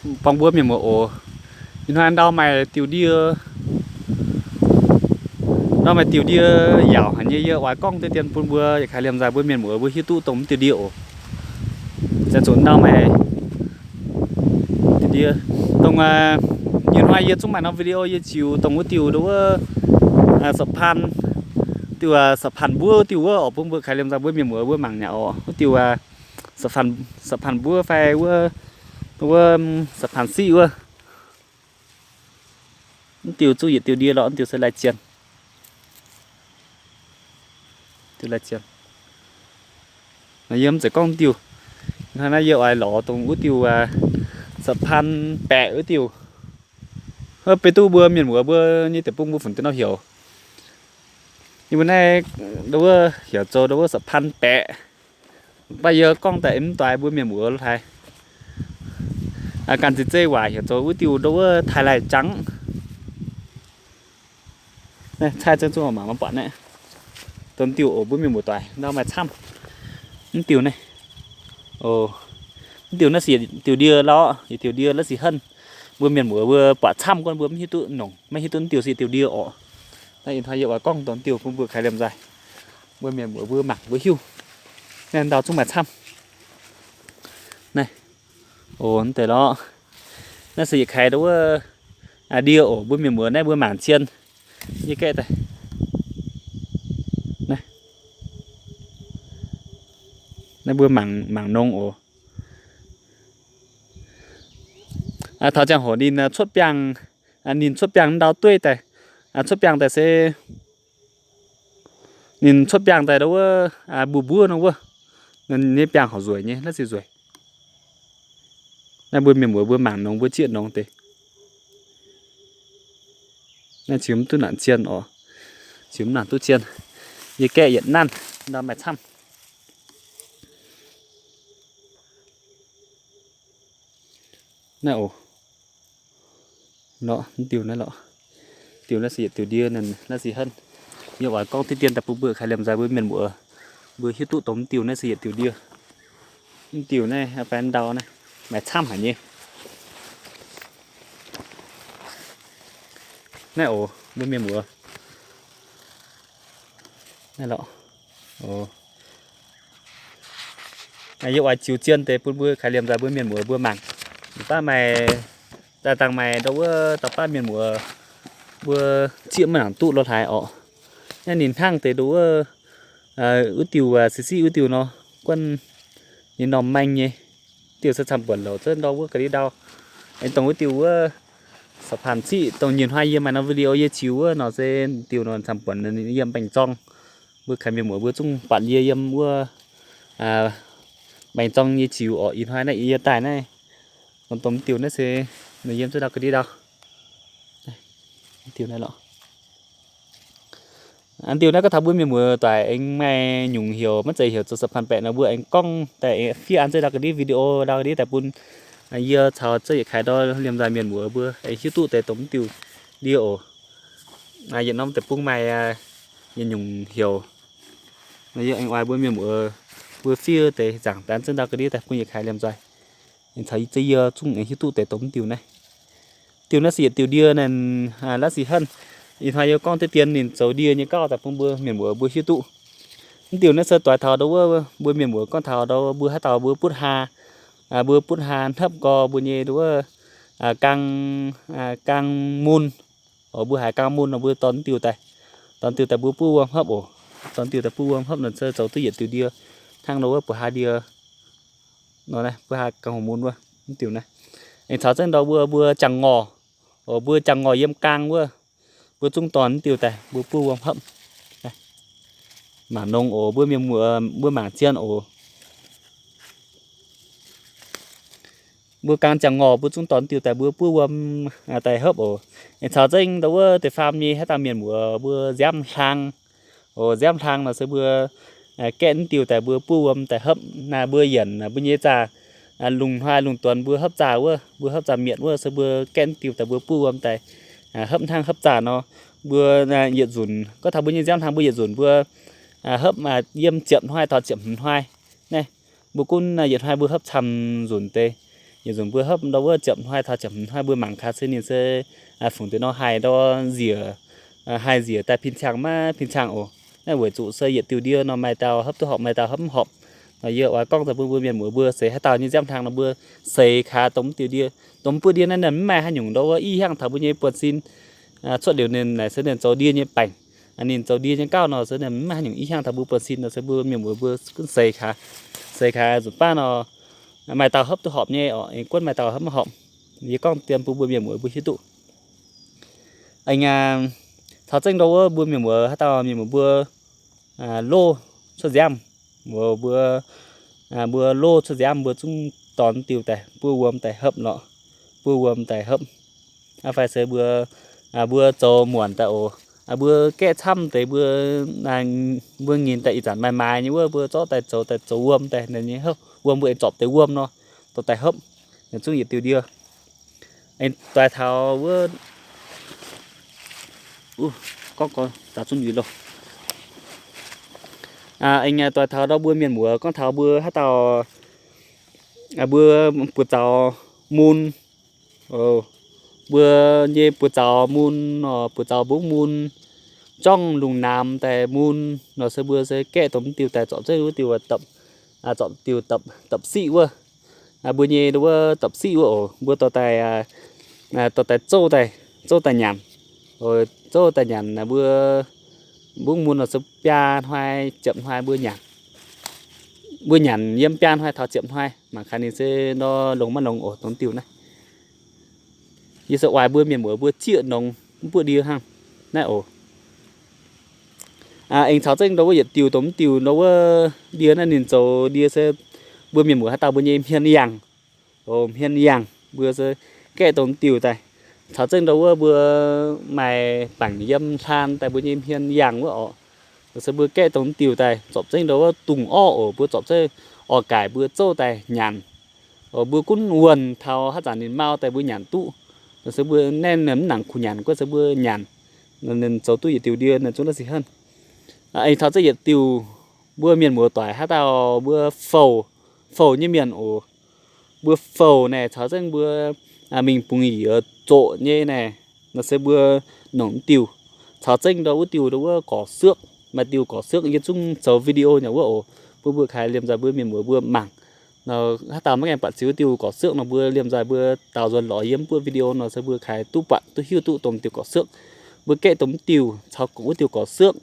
buangh mbuo mienh muoz oc. Ih hnoi ndau maaih diuh ndie, ndau maaih diuh ndie yaauc haic nyei, yie oix gorngv deix dien bun mbuo yietc kaaix liemh nzaaih mbuo mienh muoz mbuo hiuv duqv dongh mv diuh ndie oc. Ziangh zuqc ndau maaih diuh ndie dongh, ih hnoi yie zungv maaih norm video yie ziux dongh wuov diuh ndo wuov, saphan, diuh saphan mbuov diuh wuov oc, bun mbuo kaaix liemh nzaaih mbuo mienh muoz mbuo mangc nyei oc. Wuov diuh saphan mbuov fai wuov, wuov saphan siqv wuov. Mv diuh zungv yietc diuh ndie lorqc, mv diuh se lai zien. Diuh lai zien. Yie mv zeiz gorngv diuh. Hnangv naaiv yie oix lorz dongh wuov diuh saphan baeqc wuov diuh. Beiv duqv mbuo mienh muoz mbuo nyei deic-bung mbuo funx duqv nor heuc. Yie mbuo naaiv ndo wuov heuc zoux ndo wuov saphan baeqc. Mv baac yie gorngv daaih mv doix mbuo mienh muoz lo haaix. Ganh ziex zeiv waac heuc zoux wuov diuh ndo wuov taaih laih jangv. Caaiv zengv zungv mangc maiv buatc naaiv. Dongh diuh oc mbuo mienh muoz doic, ndau maaih camv. Mv diuh naaiv, mv diuh naaiv se yietc diuh ndie lorqc, yietc diuh ndie la'sic henv. Mbuo mienh muoz mbuo buatc camv gorngv mbuo mv hiuv duqv nongc, maiv hiuv duqv mv diuh se diuh ndie oc. Naaiv ih hnoi yie oix gorngv dongh diuh bun mbuo kaaix liemh nzaaih, mbuo mienh muoz mbuo mangc mbuo hiuv. Naaiv ndau zungv maaih camv. Naaiv, oc, mv deix lorqc. Naaiv se yietc kaaix ndo wuov ndie oc mbuo mienh muoz, naaiv mbuo mangc cien. Yie gaeqv daaih. Naaiv mbuo mangc nongx oc. Taux ziangh hoc ninh cuotv biangh, ninh cuotv biangh ndau dueiv daaih, cuotv biangh daaih se ninh cuotv biangh daaih ndo wuov mbuov mbuov nor wuov, ninh nyei biangh horpc nzueic nyei, la'sic nzueic. Naaiv mbuo mienh muoz mbuo mangc nongx mbuo zieqv nongx deix. Naaiv ziux mv duqv nangc cien oc. Ziux mv nangc duqv cien. Yie gaeqv yietc nanv, ndau maaih camv. Naaiv oc. Lorqc, mv diuh naaiv lorqc. Diuh naaiv se yietc diuh ndie naaiv, la'sic henv. Yie oix gorngv deix dien daaih bun mbuo kaaix liemh nzaaih mbuo mienh muoz mbuo hiuv duqv dongh mv diuh naaiv se yietc diuh ndie. Mv diuh naaiv fai ndau naaiv maaih camv haic nyei. Naaiv oc mbuo mienh muoz. Naaiv lorqc. Yie oix ziux zien deix bun mbuo kaaix liemh nzaaih mbuo mienh muoz mbuo mangc. Baav maaih, daaih dangh maaih ndo wuov dauh baav mienh muoz mbuo zieqv maiv nangc duqv lo haaix orqc. Naaiv ninh hnangv deix ndo wuov, wuov diuh siqv siqv wuov diuh nor, guanh ninh norm maeng nyei. Diuh se camv buonc louc zengv ndau wuov ga'ndiev ndau. Aengx dongh wuov diuh wuov saphan siqv dongh nyei hnoi yie maaih norm video yie ziux wuov nor se diuh nor camv buonc yiem baengc zorng. Mbuo kaaix mienh muoz mbuo zungv buatc yie yiem wuov baengc zorng nyei ziux orqc. Ih hnoi naaiv yie daaih naaiv, dongh mv diuh naaiv se yiem zengv ndau ga'ndiev ndau. Diuh naaiv lorqc. Diuh naaiv gorngv taux mbuo mienh muoz doic aengx maaih nyungc heuc, maiv zeiz heuc zoux saphan baeqc nor, mbuo aengx gorngv daaih aengx fiev an zengv ndau ga'ndiev video ndau ga'ndiev daaih bun yie caux zengv yietc kaaix ndau liemh nzaaih mienh muoz mbuo aengx hiuv duqv deix dongh mv diuh ndie oc. Yietc norm deic-bung maaih yietc nyungc heuc. Yie aengx oix mbuo mienh muoz mbuo fiev deix nzaangc daaih an zengv ndau ga'ndiev daaih bun yietc kaaix liemh nzaaih. Aengx caux zengv yie zungv aengx hiuv duqv deix dongh mv diuh naaiv. Diuh naaiv se yietc diuh ndie naaiv, la'sic henv. Ih hnoi yie gorngv deix dien ninh zoux ndie nyei gauh daaih bun mbuo mienh muoz mbuo hiuv duqv. Mv diuh naaiv se doix taux ndo wuov mbuo mienh muoz gorngv taux ndo mbuo haaix dauh mbuo butv haa, mbuo butv haa hnopv nqoi mbuo nyei ndo wuov gaang, gaang mun. Oc, mbuo haiz gaang mun nor mbuo dorh diuh daaih, dorh diuh daaih mbuo buov wuom hopv oc. Dorh diuh daaih buov wuom hopv nor se zoux duqv yietc diuh ndie. Hnangv nor wuov buo haa ndie nor, buo haa gaang mun wuov, mv diuh naaiv. Aengx caux zengv ndau mbuo, mbuo jangx ngorc, oc, mbuo jangx ngorc yiem gaang wuov, mbuo zungv dorh diuh daaih mbuo buov wuom hopv. Mangc nongx oc, mbuo mienh muoz mbuo mangc zien oc. Mbuo gaang jangx ngorc mbuo zungv dorh diuh daaih mbuo buov wuom daaih hopv oc. Aengx caux zengv ndau wuov deix faam nyei haaix dauh mienh muoz mbuo nziaamv hlang, oc, nziaamv hlang nor se mbuo gaeqv diuh daaih mbuo buov wuom daaih hopv. Naaiv mbuo yienc mbuo nyei zaah, lungh hnoi lungh duonx mbuo hopv zaah wuov, mbuo hopv zaah mietc wuov se mbuo gaeqv diuh daaih mbuo buov wuom daaih hopv hnangv hopv zaah nor. Mbuo yietc nzunc gorngv taux mbuo nyei nziaamv hlang mbuo yietc nzunc mbuo hopv yiem ziepc hnoi taux ziepc hmz hnoi. Naaiv mbuo gunv yietc hnoi mbuo hopv camv nzunc deix. Yietc nzunc mbuo hopv ndau wuov ziepc hnoi taux ziepc hmz hnoi mbuo mangc gaax se ninh se fungc deix nor haih ndau nziec, haih nziec daaih pin-cang maiv pin-cang oc. Naaiv weic zuqc se yietc diuh ndie nor maaih dauh hopv duqv horpc, maaih dauh hopv mv horpc. Nor yie oix gorngv daaih bun mbuo mienh muoz mbuo seix haaix dauh nyei nziaamv hlang nor mbuo seix gaax dongh mv diuh ndie. Dongh mv buov ndie naaiv ninh mv maaih haaix nyungc ndau wuov i hiangv taux mbuo nyei buonv-sin. Cuotv liuz ninh naaic se ninh zoux ndie nyei baengc. Ninh zoux ndie nyei gauh nor se ninh mv maaih haaix nyungc i hiangv taux mbuo buonv-sin nor se mbuo mienh muoz mbuo gunv seix gaax, seix gaax nzunc baav nor maaih dauh hopv duqv horpc nyei oc, aengx gunv maaih dauh hopv mv horpc. Yie gorngv dien bun mbuo mienh muoz mbuo hiuv duqv. Aengx caux zengv ndau wuov mbuo mienh muoz haaix dauh mienh muoz mbuo loh cuotv nziaamv, mbuo, mbuo loh cuotv nziaamv mbuo zungv dorh diuh daaih buov wuom daaih hopv lorqc, buov wuom daaih hopv. Fai se mbuo, mbuo zoux muonc daaih oc, mbuo gaeqv camv deix mbuo, mbuo nyinh daaih ih zanc maaih maaiz nyei wuov mbuo zorqv daaih zoux, daaih zoux wuom daaih ninh nyei hopv, wuom mbuo aengx zorpc deix wuom nor, dorh daaih hopv, ninh zungv yietc diuh ndie. Aengx doix taux wuov, gorngv, gorngv zungv yuiz loh. Aengx doix taux ndau mbuo mienh muoz gorngv taux mbuo haaix dauh, mbuo buoz-zaux mun, mbuo nyei buoz-zaux mun, buoz-zaux mbungv mun, zorngv lungh naamx daaih mun nor se mbuo se gaeqv dongh mv diuh daaih zorpc zengv wuov diuh, zorpc diuh dapc siqv wuov. Mbuo nyei wuov dapc siqv wuov oc, mbuo dorh daaih, dorh daaih zouv daaih, zouv daaih nyanc. Zouv daaih nyanc mbuo mbungv mun nor se biaa hnoi ziepc hnoi mbuo nyanc. Mbuo nyanc yiem biaa hnoi taux ziepc hnoi mangc gaax ninh se nor longx maiv longx oc, dongh diuh naaiv. Yie se oix mbuo mienh muoz mbuo zieqv nongx mv buoqv ndie hnangv naaiv oc. Aengx caux zengv ndau wuov yietc diuh dongh mv diuh ndau wuov ndie naaiv ninh zoux ndie se mbuo mienh muoz haaix dauh mbuo nyei hmien yangh, hmien yangh mbuo se gaeqv dongh mv diuh daaih. Caux zengv ndau wuov mbuo maaih bangc yiem hlaan daaih mbuo nyei hmien yangh wuov oc, se mbuo gaeqv dongh mv diuh daaih zorpc zengv ndau wuov dungz orv oc, mbuo zorpc zengv orv-gaaic mbuo zouv daaih nyanc. Mbuo gunv wuonh taux haaix zanc ninh mau daaih mbuo nyanc duqv. Se mbuo naaiv mv nangc kuh nyanc guov se mbuo nyanc, ninh zoux duqv yietc diuh ndie ninh zungv naaiv sic henv. Aengx taux zengv yietc diuh, mbuo mienh muoz doic haaix dauh mbuo fouc, fouc nyei mienh oc, mbuo fouc naaic caux zengv mbuo mingh bungx yiez zoqc nyei naaic, nor se mbuo nongc diuh. Caux zengv ndau wuov diuh ndau wuov gorqv-siuoqv, maaih diuh gorqv-siuoqv yie zungv zoux video nyei wuov oc, bun mbuo kaaix liemh nzaaih mbuo mienh muoz mbuo mangc. Haaix dauh maiv gaengh buatc ziux diuh gorqv-siuoqv nor mbuo liemh nzaaih mbuo daaux nzuonx lorz yiem mv buoqv video nor se mbuo kaaix duqv buatc duqv hiuv duqv dongh diuh gorqv-siuoqv. Mbuo gaeqv dongh mv diuh caux wuov diuh gorqv-siuoqv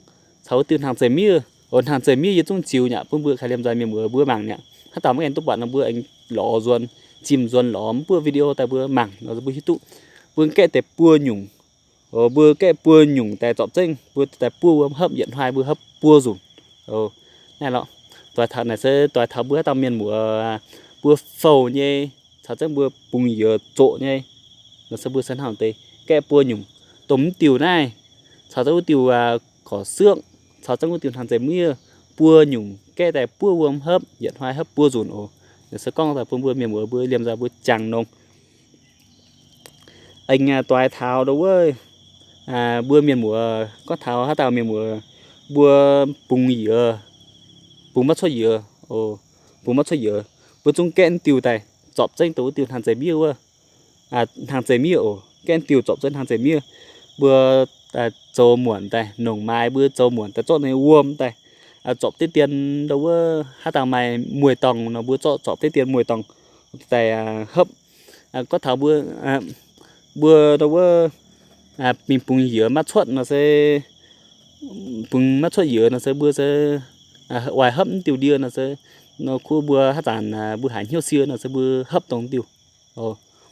caux wuov diuh hnaangx-zeih miev. Hnaangx-zeih miev yie zungv ziux nyei aqv, bun mbuo kaaix liemh nzaaih mienh muoz mbuo mangc nyei aqv. Haaix dauh maiv gaengh duqv buatc nor mbuo aengx lorz nzuonx, zimh nzuonx lorz mv buoqv video daaih mbuo mangc nor mbuo hiuv duqv. Mbuo gaeqv deix buo nyungc, mbuo gaeqv buo nyungc daaih zorpc zengv mbuo daaih buov wuom hopv, yietc hnoi mbuo hopv buo nzunc. Naaiv lorqc, doix taux naaic se doix taux mbuo haaix dauh mienh muoz mbuo fouc nyei caux zengv mbuo bungx yiez zoqc nyei, nor se mbuo se hnangv deix gaeqv buo nyungc. Dongh mv diuh naaiv caux zengv wuov diuh gorqv-siuoqv caux zengv wuov diuh hnaangx-zeih miev buo nyungc gaeqv daaih buov wuom hopv, yietc hnoi hopv buo nzunc oc. Naaiv se gorngv daaih bun mbuo mienh muoz mbuo liemh nzaaih mbuo jangx nongx. Aengx doix taux ndau wuov mbuo mienh muoz, gorngv taux haaix dauh mienh muoz mbuo bungx yiez, bungx maiv cuotv yiez, bungx maiv cuotv yiez, mbuo zungv gaeqv diuh daaih zorpc zengv dongh wuov diuh hnaangx-zeih miev wuov. Hnaangx-zeih miev oc, gaeqv diuh zorpc zengv hnaangx-zeih miev. Mbuo zoux muonc daaih, nongc maaiz mbuo zoux muonc daaih zorqv ninh wuom daaih, zorpc diqv dien ndau wuov haaix dauh maaih mueiz-dorngh nor mbuo zorqv, zorpc diqv dien mueiz-dorngh daaih hopv. Gorngv taux mbuo, mbuo ndau wuov mingh bungx yiez maiv cuotv nor se, bungx maiv cuotv yiez nor se mbuo se oix hopv mv diuh ndie nor se, nor kuv mbuo haaix zanc mbuo haiz hnyouv sie nor se mbuo hopv dongh diuh.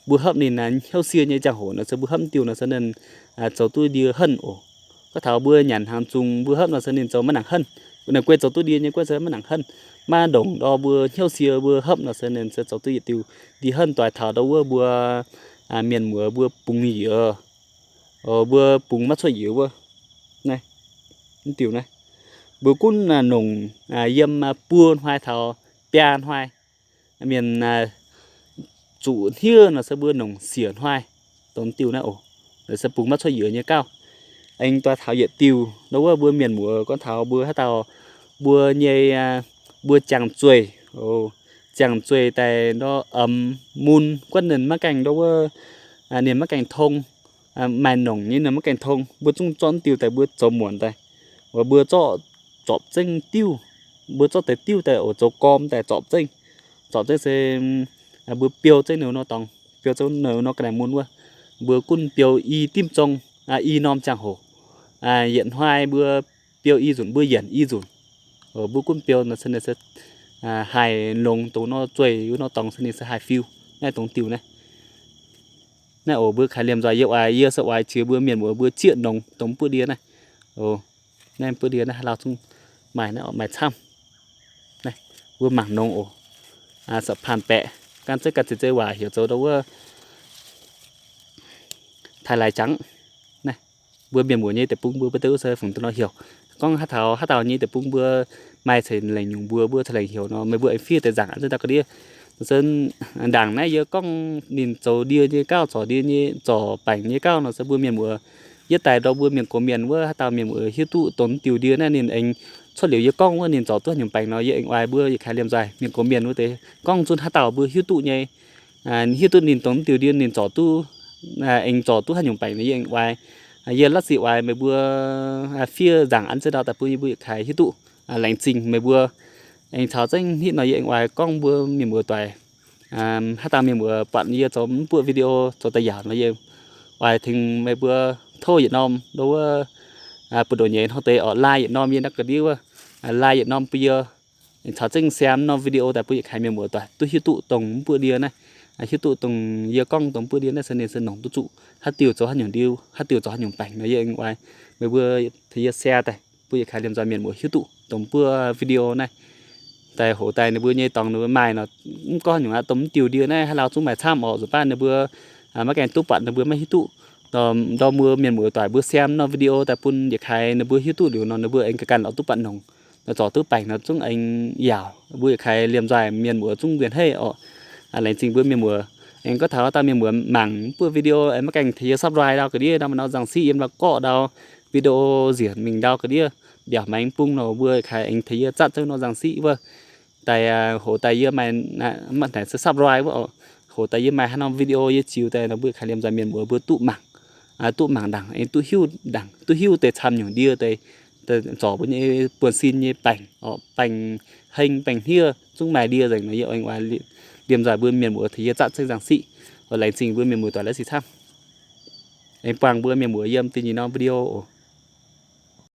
Mbuo hopv ninh hnyouv sie nyei ziangh hoc nor se mbuo hopv mv diuh nor se ninh zoux duqv ndie henv oc. Gorngv taux mbuo nyanc hnaangx zungh mbuo hopv nor se ninh zoux maiv nangc henv. Ninh guei zoux duqv ndie nyei guei se maiv nangc henv. Maiv ndongc ndor mbuo hnyouv sie mbuo hopv nor se ninh se zoux duqv yietc diuh ndie henv. Doix taux ndau wuov mbuo mienh muoz mbuo bungx yiez, mbuo bungx maiv cuotv yiez wuov, naaiv, mv diuh naaiv, mbuo gunv nongc yiem buo hnoi taux biaa hnoi. Mienh zuqc hniev nor se mbuo nongc siec hnoi dongh diuh naaiv oc. Se bungx maiv cuotv yiez nyei gauh. Aengx doix taux yietc diuh ndau wuov mbuo mienh muoz gorngv taux mbuo haaix dauh mbuo nyei, mbuo jangx zueih, ziangh zueih daaih nor, mun guanh ninh maiv gaengh nor wuov, ninh maiv gaengh tong, maaih nongc nyei ninh maiv gaengh tong, mbuo zungv zorqv diuh daaih mbuo zoux muonc daaih. Mbuo zorqv zorpc zengv diuh, mbuo zorqv deix diuh daaih oc zoux gorm daaih zorpc zengv. Zorpc zengv se mbuo biou zengv ninh nor dorngx, biou zengv ninh nor ga'naaiv mun wuov. Mbuo gunv biou i dimv zong, i norm ziangh hoc. Yietc hnoi mbuo biou i nzunc, mbuo yienc i nzunc. Mbuo gunv biou nor se ninh se haih longx dongh nor zueih nor dorngx se ninh se haih fiu. Naaiv dongh diuh naaiv. Naaiv oc mbuo kaaix liemh nzoih yie oix, yie se oix jiex mbuo mienh muoz mbuo zieqv nongx dongh mv buoqv ndie naaiv. Naaiv mv buoqv ndie naaiv haaix lauh zungv maaih, maaih camv. Mbuo mangc nongx oc. Sapv paanh baeqc, gan zeiv gan zeiv waac heuc zoux ndau wuov taaih laaix jangv. Naaiv mbuo mienh muoz nyei deic-bung mbuo, mbuo deix wuov se fungc deix nor heuc. Gorngv haaix taux haaix dauh nyei deic-bung mbuo maaih ceix lengc nyungc mbuo, mbuo ceix lengc heuc nor, meih mbuo aengx fiev deix nzaangc a'nzengc ndau ga'ndiev. Nor se ndaangc naaiv yie gorngv ninh zoux ndie nyei gauh, zorc ndie nyei, zorc baengc nyei gauh nor se mbuo mienh muoz yietv daaih ndorm mbuo mienh gox mienh wuov haaix dauh mienh muoz hiuv duqv dongh diuh ndie naaiv ninh aengx cuotv liuz yie gorngv wuov ninh zorc duqv haaix nyungc baengc nor, yie aengx oix mbuo yietc kaaix liemh nzoih mienh gox mienh wuov deix gorngv zunv haaix dauh mbuo hiuv duqv nyei, hiuv duqv ninh dongh diuh ndie ninh zorc duqv, aengx zorc duqv haaix nyungc baengc nor yie aengx oix, yie latv sic oix meih mbuo fiev nzaangc a'nzengc ndau daaih bun yie mbuo yietc kaaix hiuv duqv. Laengz zingh meih mbuo. Aengx caux zengv hitv nor yie aengx oix gorngv mbuo mienh muoz doic, haaix dauh mienh muoz buatc yie zoux mv buoqv video zoux daaih yaauc nor yie oix tengx meih mbuo tov yietc norm ndau wuov buoz-ndoqv nyeiz hnangv deix oc, like yietc norm yie ndau ga'ndiev wuov, like yietc norm bun yie caux zengv share norm video daaih bun yietc kaaix mienh muoz doic duqv hiuv duqv dongh mv buoqv ndie naaiv, hiuv duqv dongh yie gorngv dongh mv buoqv ndie naaiv se ninh se nongc duqv zuqc haaix diuh zoux haaix nyungc ndie, haaix diuh zoux haaix nyungc baengc nor yie aengx oix meih mbuo tengx yie share daaih bun yietc kaaix liemh nzoih mienh muoz hiuv duqv dongh mv buoqv video naaiv. Daaih hoqc daaih ninh mbuo nyei dorngx ninh mbuo maaih nor, mv gorngv haaix nyungc aqv, dongh mv diuh ndie naaiv haaix lauh zungv maaih camv oc. Nzunc baav ninh mbuo maiv gaengh duqv buatc ninh mbuo maiv hiuv duqv. Ndorm mbuo mienh muoz doic mbuo share norm video daaih bun yietc kaaix ninh mbuo hiuv duqv liuz nor ninh mbuo aengx ganh ganh oix duqv buatc nongc, zorc duqv baengc nor zungv aengx yaauc, mbuo yietc kaaix liemh nzoih mienh muoz zungv nzuonx haiv oc. Laengz zingh mbuo mienh muoz. Aengx gorngv taux haaix dauh mienh muoz mangc mv buoqv video aengx maiv gaengh tengx yie subscribe ndau ga'ndiev nor, maaih norm nzangc siqv yiem ndau gorqv ndau video nzienc mingh ndau ga'ndiev mbiaauc maengx bung nor mbuo yietc kaaix aengx tengx yie zatv zengv norm nzangc siqv wuov. Daaih hoqc daaih yie maaih, maiv naaic se subscribe wuov oc. Hoqc daaih yie maaih haaix norm video yie ziux daaih nor mbuo yietc kaaix liemh nzoih mienh muoz mbuo duqv mangc, duqv mangc ndaangc aengx duqv hiuv ndaangc, duqv hiuv deix camv nyungc ndie deix, zorc mbuo nyei buonv-sin nyei baengc oc, baengc heng baengc hniev zungv maaih ndie nzengc nor yie aengx oix liemh nzoih mbuo mienh muoz tengx yie zatv zengv nzangc siqv. Laengz zingh mbuo mienh muoz doic laiv sic camv. Aengx buangh mbuo mienh muoz yiem da'nyeic norm video oc.